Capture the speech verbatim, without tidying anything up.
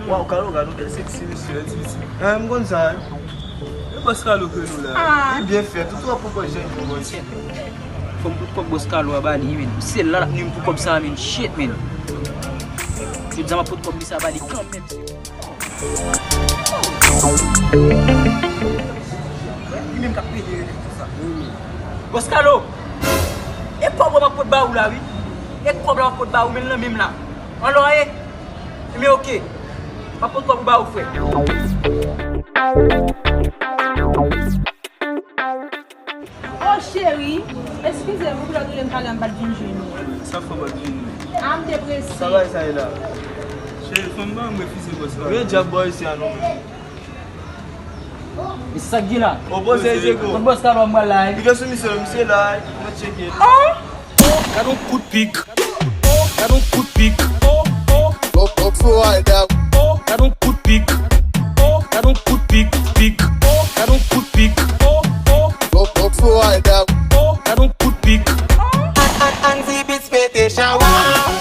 Waw, Kalo, gade yon bèl seksi mesye, ti piti. Eh, m konn sa, wi. E bòs Kalo ke nou la. Ah. Li byen fèt, ou twò poko jèn pou bòs. Fò m pot kòb bòs Kalo a ba li, men. Se la l ap nwi m pou kòb sa, men. Shit, men. Jodi a m ap pot kòb li sa ba li kanmenm. Li menm k ap pede rele konsa. Bòs Kalo, e kòb ou m ap pot ba ou la, wi. E kòb la m ap pot ba ou, men l nan men m la. Anlò, e, men oke. M ap pot kòb ou ba ou, frè. Oh, cheri, eskize m, ou lè rele m talè a, m pa t vin jwenn ou. Sa fè w pa t vin? Ah, m te prese. Sa bagay sa ye la? Cheri, fò m ba m refize bòs la. Gen djab bò isi a non, men. E sa k gen la? Opoze Djego. Kot bòs Kalo m pral la, eh? Li gen sou misye, misye la, eh. Mwen tcheke. Oh! Gad yon kout pik. Oh, gad yon kout pik. Oh, oh. Go, go, go, I doubt. Oh, gad yon kout pik. Oh, gad yon kout pik, pik. Oh, gad yon kout pik. Oh, oh. Go, go, go, I doubt. Oh, gad yon kout pik. An, an, Andy Beats pete chawa.